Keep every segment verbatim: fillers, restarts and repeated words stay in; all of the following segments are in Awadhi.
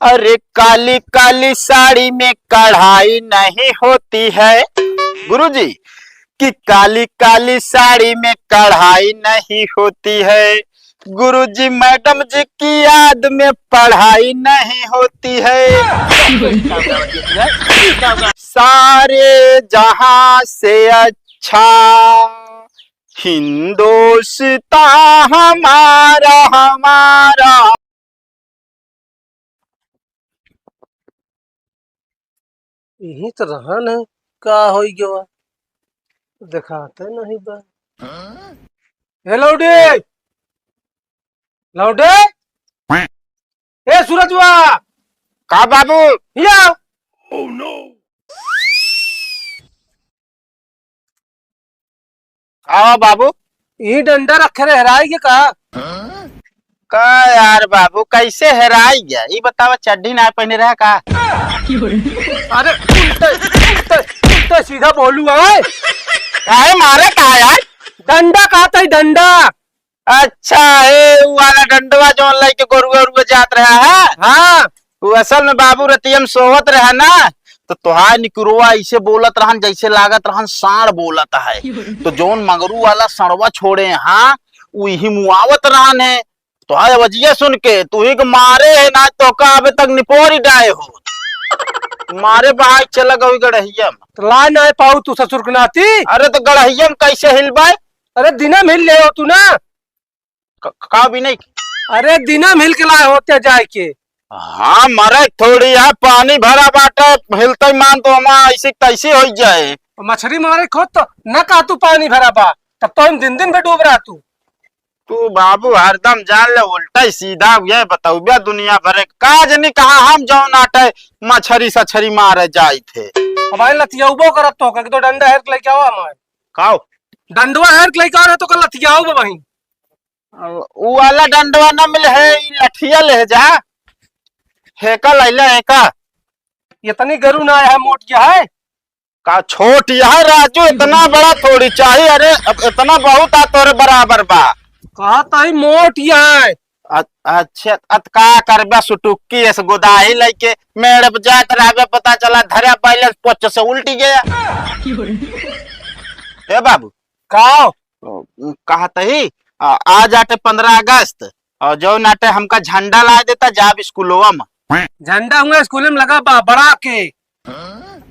अरे काली काली साड़ी में कढ़ाई नहीं होती है। गुरुजी, कि काली काली साड़ी में कढ़ाई नहीं होती है, गुरुजी मैडम जी की याद में पढ़ाई नहीं होती है। सारे जहां से अच्छा हिंदुस्तान हमारा, हमारा। यही तो रहन है, का होई गवा, देखाते नहीं बा। हे लौंडे, लौंडे, ए सूरजवा, का बाबू? हिया। का बाबू? ई डंडा रखे रहे, हेराई के का? का यार बाबू, कैसे हेराई गया? ई बतावा, चड्ढी ना पहने रहा का? अरे उल्टे, उल्टे, उल्टे सीधा बोलू है। काहे मारे का यार? डंडा कहा था, डंडा। अच्छा, ए, उ वाला डंडवा जौन लइके गोरुआ उरुआ जात रहा है? हाँ। उ असल में बाबू रतिया में सोवत रहा ना, तो तोहार निकुरवा ऐसे बोलत रहन जैसे लागत रहन साँड़ बोलत है। तो जौन मंगरू वाला सड़वा छोड़े, हाँ, उही मुआवत रहन है। तोहार आवाजिया सुन के तू ही के मारे है ना, तो का अबे तक निपोरी डाए हो। मारे बहाई चला गई गड़हिया में। तो ला ना पाऊ तू ससुर के नाती। अरे तो गड़हिया में कैसे हिलबाए? अरे दिना में हिल ले हो तू ना। क-, का भी नहीं। अरे दिना में हिल के लाए होते जाए के। हाँ, मरे थोड़ी है, पानी भरा बाटे, हिलते मान तो हमार ऐसी तैसी हो जाए। मछली मारे खोद तो न कहा तू पानी भरा बा, तब तो हम दिन दिन में डूब रहा तू। तू बाबू हरदम जान ले उल्टा ही सीधा, ये बतौबे दुनिया भरे का जनी कहा हम जौन आटे मछरी सछरी मारे जाई थे। अब आई लतियौबो करत तो, कह तो डंडा हेर के लेके आओ हमारे। काओ? डंडवा हेर के लेके आओ, ना तो कल लतियाओ बहिन। अब उ वाला डंडवा न मिले है, ई लठिया ले जा। हेका लैले हेका। इतनी गरु ना है, मोट क्या है? का छोट यह राजू, इतना बड़ा थोड़ी चाहिए। अरे अब इतना बहुत आ तोरे बराबर बा। कहा ताई मोट यह है। अ-, अच्छा, अत का करबा सुटुक्की एस गोदाही लइके मेड़ पे जात रहबे, पता चला धरा बैलेंस पोच से उल्टी गया। ए बाबू। का? कहत ही, आ, आज आटे पन्द्रह अगस्त, और जौन आटे हमका झंडा लाए देता, जाब स्कूलवा में। झंडा हुआ स्कूल में लगा बा, बड़ा के।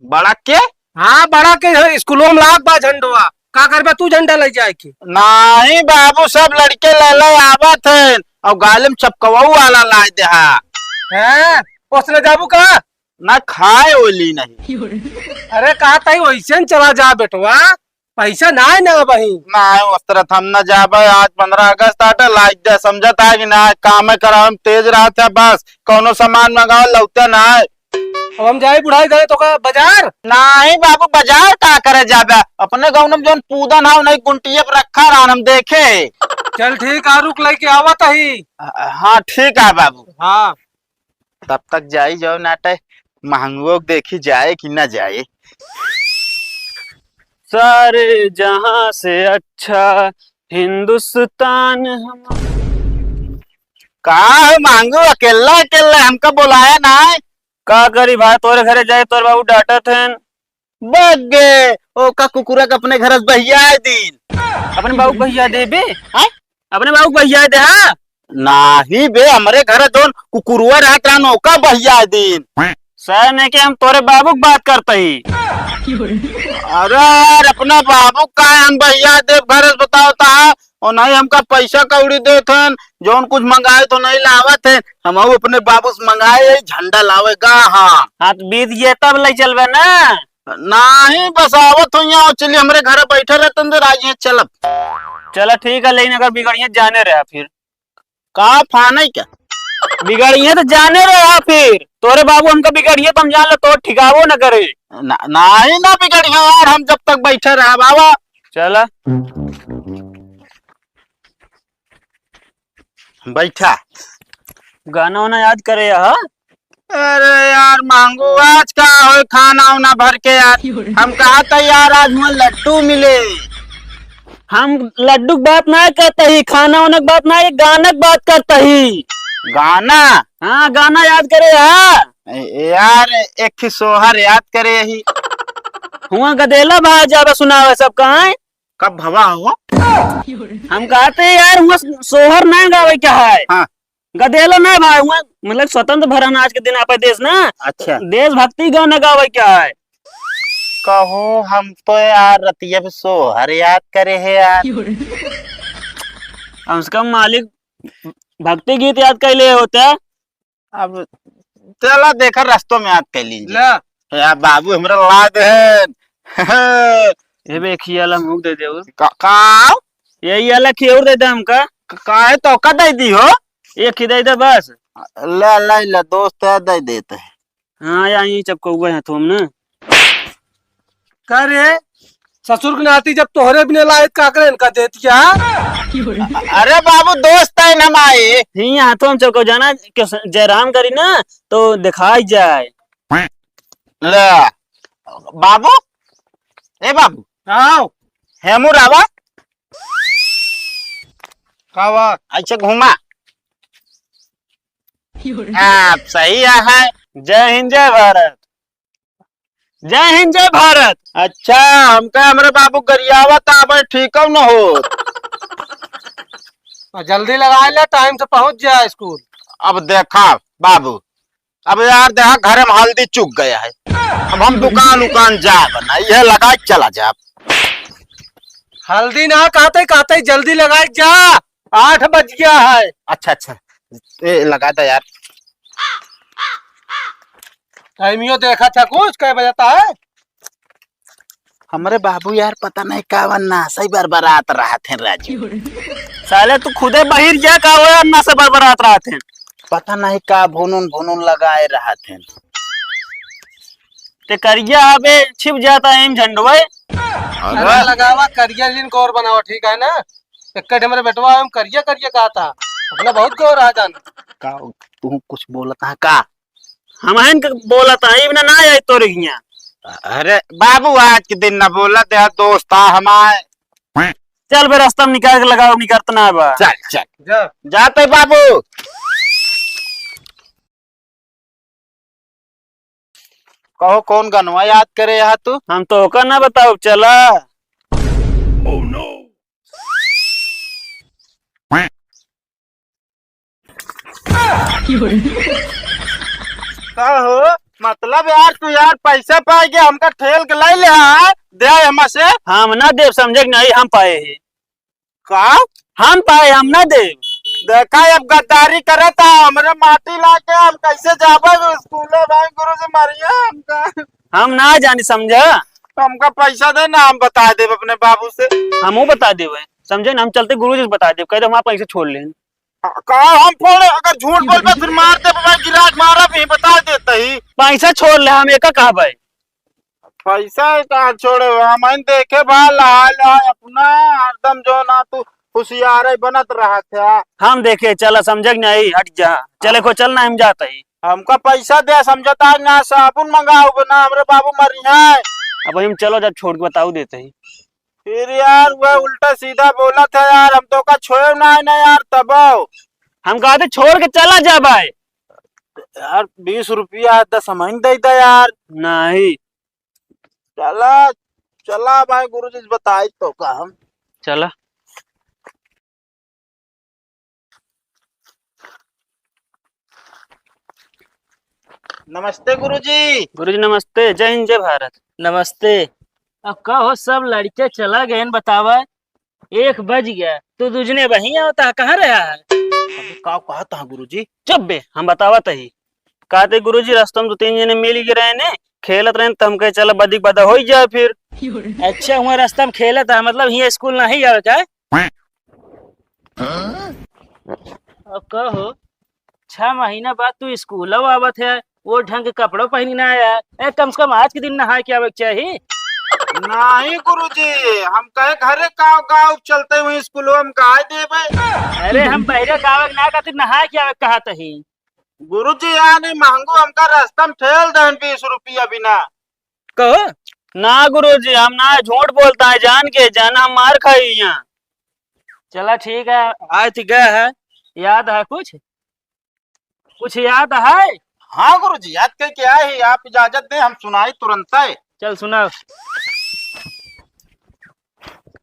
बड़ा के? हाँ, बड़ा के है, स्कूलवा में लाग बा झंडवा। का करबे तू झंडा ले जाए के? नहीं बाबू, सब लड़के ले ले आवत हैं, और गाले में चपकवाऊ वाला लाए दे हा। हैं? ओसने जाबू का? ना खाए ओली नहीं। अरे कहा ताई वैसे न चला जा बेटवा, पैसा नाय ना बही। नाय, उस तरह हम न जाबे। आज पन्द्रह अगस्त आटे, लाइक दे, समझत है कि ना? कामे करावे में तेज रहत है, बस कौनो सामान मंगाओ, लौटे नाय। अब हम जाए बुढ़ाई गए तो का बाजार? नहीं बाबू, बाजार का करे जाबे? अपने गाँव में जौन पूदन है, उन्हें गुंटिये पर रखा रहन, हम देखे। चल ठीक है, रुक लेके आवत ही। हाँ ठीक है बाबू। हाँ। तब तक जाई जाओ नाटे, महंगुओ के देखी जाए कि ना जाए। सारे जहां से अच्छा हिंदुस्तान हमारा। का हो महंगू, अकेला अकेला हमका बुलाया ना है? का करी भाई, तोरे घरे जाए, तोर बाबू डांटत हैं। बग्गे, ओका कुकुरा के अपने घर से बहिया दीन। अपने बाबू के बहिया देबे? हैं? अपने बाबू के बहिया दे, हाँ? नाही बे, हमरे घर जौन कुकुरुआ रहत रहन, ओका बहिया दीन। सर ने के हम तोरे बाबू के बात करत ही। अरे यार, अपना बाबू का हम बहिया देब घर से, बताओ ता? और नहीं हमका पैसा कौड़ी देत हन, जौन कुछ मंगाए तो नहीं लावत है, हम अपने बाबू से मंगाए, यही झंडा लावेगा। हाँ। हाँ, तो बीत गया तब ले चलबे ना। नाही, बस आवत हो यहाँ, चलिए हमरे घर बैठे रहते हैं, आज यहाँ चलब। चला ठीक है, लेकिन अगर बिगड़िए जाने रहा फिर। का फाने क्या? बिगड़िए तो जाने रहा फिर। तोरे बाबू हमका बिगड़िए तो हम जान लो, तो ठिकावो न करे। ना, नाही ना बिगड़िए यार, हम जब तक बैठे रहा बाबा। चला। बैठा। गाना वाना याद करे, हाँ? अरे यार मांगू, आज का होय खाना उना भर के यार। हम कहा था यार, आज हुआ लड्डू मिले। हम लड्डू के बात ना करते ही, खाना वाना के बात ना, ये गाना के बात करते ही। गाना? हाँ, गाना याद करे हा। ए, यार, एक ही सोहर याद करे यही। हुआ गदेला भा जाबे सुनावे सब कहाँ। कब भवा हो? हम कहते हैं यार, हुआ सोहर ना गावे क्या है? हाँ। गदेला ना भाई, हुआ मतलब स्वतंत्र भरन आज के दिन आपे देश ना। अच्छा। देशभक्ति गाना गावे क्या है? कहो, हम तो यार रतिया में सोहर याद करे है यार। कम से कम मालिक भक्ति गीत याद कर ले होता। अब चला देखा रस्तों में याद कर लीजिए। ले। यार बाबू हमरा ला दे। ये बे, एक ही वाला मुंह दे दे। का, का? यही वाला की और दे दे हमका। क-, काहे तो का दे दी हो? एक ही दे दे बस। ले, ले, ले, दोस्त है, दे देते हैं। हाँ, या यही चपकौआ है थोम ना। का रे, ससुर के नाती जब तोहरे बिना लायक का करे इनका देतिया? अरे बाबू, दोस्त है ना माई। ही हाथों में चौको जाना कि स-, जयराम करी ना तो दिखाई जाए। ले बाबू, ए बाबू, आओ। हेमू रावा। का बा? अच्छा घूमा। आप सही है। जय हिंद, जय भारत। जय हिंद, जय भारत। अच्छा, हमका हमरे बाबू गरियावा ता, अब ठीक न हो। आ, जल्दी लगाए ले, टाइम से पहुंच जाए स्कूल। अब देखा बाबू, अब यार देखा, घर में हल्दी चुक गया है, अब हम दुकान उकान जाब ना, यह लगा के चला जाब। हल्दी ना कहते, कहते जल्दी लगाए जा, आठ बज गया है। अच्छा, अच्छा, ए, लगा दे यार। टाइमियो देखा था कुछ, कै बजता है? हमरे बाबू यार पता नहीं कावन नशा ही बरबरात रहत हैं राजू। साले तू खुदे बहिर जा, का हो यार नशा बरबरात रहत हैं। पता नहीं का भुनुन भुनुन लगाए रहत हैं। ते करिया हबे छिप जाता है एम झंडवे। अरे लगावा करिया जिन कोर बनावा, ठीक है ना? एक हमरे बेटवा हम करिया करिया कहा था, अपना बहुत गौर आ जान। का तू कुछ बोलत है का? हमहन के बोलत है, इबना ना आई तोरे हियां। अरे बाबू, आज के दिन ना बोलत है, दोस्त आ हमार। चल बे, रास्ता में निकाल के लगाओ, निकलत ना बा। चल, चल। जा। जाते बाबू। कहो, कौन गनवा याद करे यहाँ तू? हम तो ओकर ना बताओ, चला। का हो? मतलब यार, तू यार पैसा पाए के हमका ठेल के लाई ले, हाँ? दे हमसे। हम ना देव, समझे कि नहीं, हम पाए ही। का? हम पाए, हम ना देव। देखा, अब गद्दारी करत है, हमरे माटी लाके हम कैसे जाबे स्कूल? भाई, गुरु जी मारिया हमका। हम ना जानी, समझा? हमका पैसा दे ना, हम बता देब अपने बाबू से। हमहू बता देवे, समझे ना, हम चलते गुरु जी से बता देब, कह दे हमारा पैसा छोड़ लेन। का हम फोड़, अगर झूठ बोलबे फिर मार दे, भाई गिरा के मारा भी, बता देता ही। पैसा छोड़ ले, हम एका कहबे। पैसा का छोड़े, हम देखे बा लाल है अपना, हरदम जो ना तू होशियार बनत रहत है। हम देखे, चला समझे कि नहीं, हट जा, चले को चल ना, हम जात ही। हमका पैसा दे, समझता ना, साबुन मंगाओ ना, हमरे बाबू मरिहैं। अब हम चलो जब छोड़ के बताऊ देते ही। फिर यार वह उल्टा सीधा बोलत है यार, हम तो का छोड़े ना है ना यार, तबो। हम कहते छोड़ के चला जा भाई। यार बीस रुपया है, दस हमहिन दे दे यार। नहीं। चला, चला भाई, गुरुजी से बताई तो का हम। चला। नमस्ते गुरुजी। गुरुजी नमस्ते, जय हिंद, जय भारत। नमस्ते। अब का हो, सब लड़के चला गए न, बतावा, एक बज गया, तू दूजने बही आवता, कहाँ रहा है? अबे का कहत हा गुरुजी? चुप बे, हम बतावत ही। कहते गुरुजी, रास्ता में दो तीन जने मिल गए रहे ने, खेलत रहे, तो हम कहे चला बदिक बदा हो ही जाए फिर। अच्छा, हुआ रास्ता में खेलत है, मतलब हियाँ स्कूल नहीं आवे का? अब कहो, छह महीना बाद तू स्कूल आवत है, वो ढंग के कपड़ों पहनी ना आया। ए, कम से कम आज के दिन नहा के आवे के चाही। नहीं गुरुजी, हम कहे घरे का गाँव चलते हुए स्कूल हम गाय देबे। अरे हम बहरे गावे के ना कहते, नहा के आवे के कहत ही। गुरुजी, यानी महंगू हमका रास्ता में ठेल देन बीस रुपया बिना। कहो। ना गुरुजी, हम ना झूठ बोलता है, जान के, जाना हम मार खाई यहाँ। चला ठीक है, आज तो गया है, याद है कुछ? कुछ याद है? हाँ गुरुजी, याद करके आए ही, आप इजाजत दें, हम सुनाई तुरंत है। चल सुना।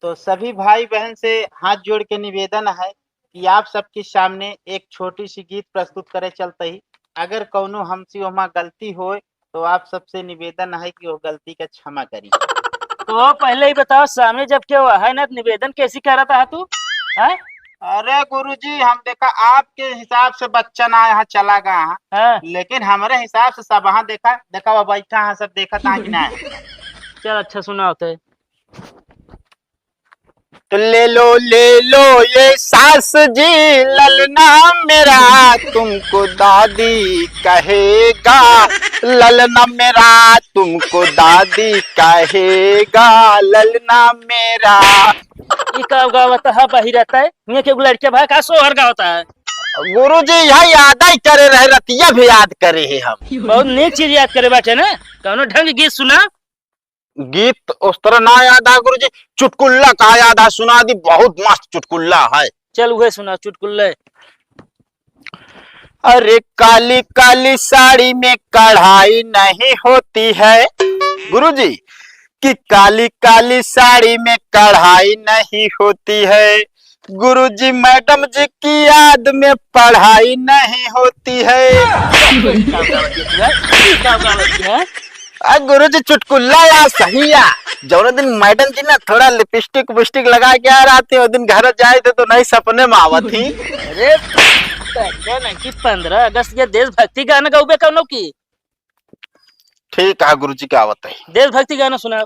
तो सभी भाई बहन से हाथ जोड़ के निवेदन है कि आप सबके सामने एक छोटी सी गीत प्रस्तुत करे चलते ही, अगर कौनो हमसे ओमा गलती होए तो आप सबसे निवेदन है कि वो गलती का क्षमा करी। तो पहले ही बताओ, सामने जब के है ना, निवेदन कैसी करत है तू? हैं? अरे गुरुजी, हम देखा आपके हिसाब से बच्चा ना यहाँ चला गया है, हाँ। लेकिन हमारे हिसाब से सब यहाँ देखा, देखा वो बैठा है, सब देखा था कि ना। चल अच्छा सुनाओ तो। तो ले लो, ले लो ये सास जी, ललना मेरा तुमको दादी कहेगा, ललना मेरा तुमको दादी कहेगा, ललना मेरा। ई का गावत है बहिरत है? हियाँ के एगो लड़के भाई का सोहर गावत है? गुरुजी, यह याद ही करे रहे, रतिया भी याद करे है हम। बहुत नीक चीज याद करे बाटे ना, कौनो ढंग गीत सुना। गीत उस तरह ना याद आ गुरुजी, चुटकुल्ला का याद आ, सुना दी, बहुत मस्त चुटकुल्ला है। चल उहे सुना चुटकुल्ले। अरे काली काली साड़ी में कढ़ाई नहीं होती है गुरुजी, कि काली काली साड़ी में कढ़ाई नहीं होती है गुरुजी, मैडम जी की याद में पढ़ाई नहीं होती है। का गावत है? का गावत है? आ गुरुजी चुटकुल्ला या सही या। जौन दिन मैडम जी ना थोड़ा लिपस्टिक उपिस्टिक लगा के आ रहती, वो दिन घर जाए थे तो नहीं सपने में आवत ही। अरे पंद्रह नहीं कि पंद्रह अगस्त के देशभक्ति गाना गाउबे कौनो की? ठीक है गुरुजी, का आवत है? देशभक्ति गाना सुना।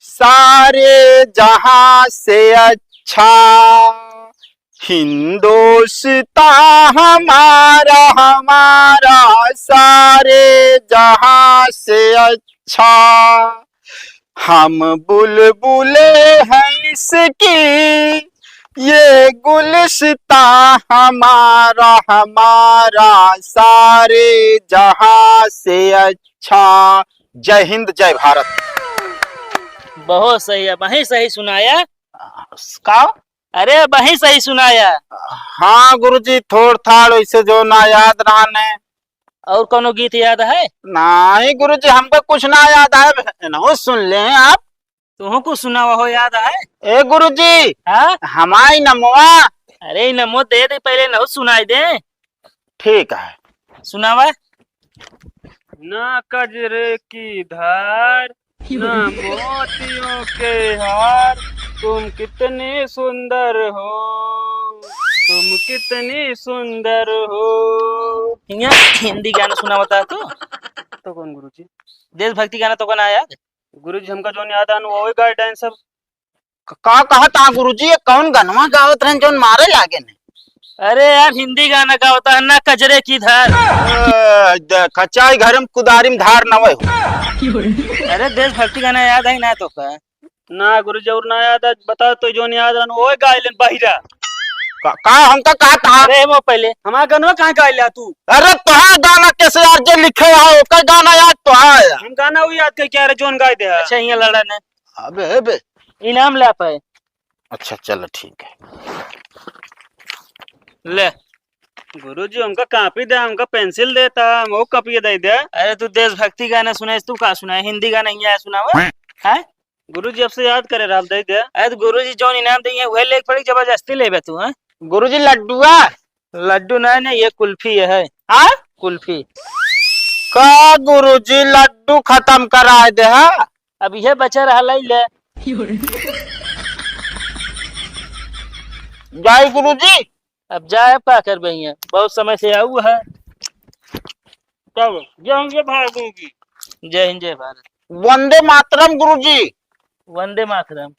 सारे जहां से अच्छा हिंदोस्तां हमारा, हमारा सारे जहां से अच्छा। हम बुलबुले हैं इसकी, ये गुलिस्तां हमारा, हमारा सारे जहां से अच्छा। जय हिंद, जय भारत। बहुत सही है, वही सही सुनाया। का? अरे, वही सही सुनाया। हाँ गुरुजी, थोड़ थाड़ वैसे जो ना याद रहने। और कोनो गीत याद है? नहीं गुरुजी, हमका कुछ ना याद आए। इनहू सुन ले आप। तुहू कुछ सुनावा हो, याद है? ए गुरुजी, हाँ? हमारी नमवा। अरे, ई नमो दे दे, पहले इनहू सुनाई दे। ठीक है। सुनावा। ना कजरे की धार, ना मोतियों के हार, तुम कितनी सुंदर हो, तुम कितनी सुंदर हो। हिंदी गाना सुनावत है तू? तो कौन गुरुजी? देशभक्ति गाना तो गाना याद? गुरुजी, हमका जौन याद आन, वही गाए डाइन सब। क-, का कहत आ गुरुजी, ये कौन गनवा गावत रहन जौन मारे लागे ने? अरे यार, हिंदी गाना गावत है ना, कजरे की धार। ए, देखा, चाहे घर में कुदारी में धार न हो। अरे, देशभक्ति गाना याद है ना तो का? ना गुरुजी, और ना याद है, बता तो जौन याद रहन, ओए गाए लेन बहिरा। का, का हमका कहत आ? अरे, वो पहले। हमारा गनवा कहाँ गाए लिया तू? अरे, तोहार गाना कैसे यार, जे लिखे हो, ओकर गाना याद तो है। हम गाना वो याद करके आ रहे, जौन गाए दे है। अच्छा, यहाँ लड़ा ने। अबे, अबे। इनाम ला पाए। अच्छा, चलो, ठीक है। ले। गुरुजी, हमका कॉपी दे, हमका पेंसिल देता, हम वो कॉपी दे दे। अरे, तू देशभक्ति गाना सुनाइस, तू का सुनाए? हिंदी गाना हियाँ सुनावा, हैं? गुरुजी, अब से याद करे रहा, दे दे। अरे, तो गुरुजी जौन इनाम देइहैं, उहे लेके पड़ी, जबरदस्ती लेबे तू, हैं? गुरुजी, लड्डुआ। लड्डू नहीं, नहीं, ये कुल्फी है। हाँ? कुल्फी। का गुरुजी लड्डू खत्म कराए दे, हाँ? अब ये बचा रहा, लाई ले। जाई गुरुजी। अब जाए, अब का करबे हियाँ? बहुत समय से आऊ है। तब जय हिंद, जय भारत गुरुजी। जय हिंद, जय भारत। वंदे मातरम गुरुजी। वंदे मातरम।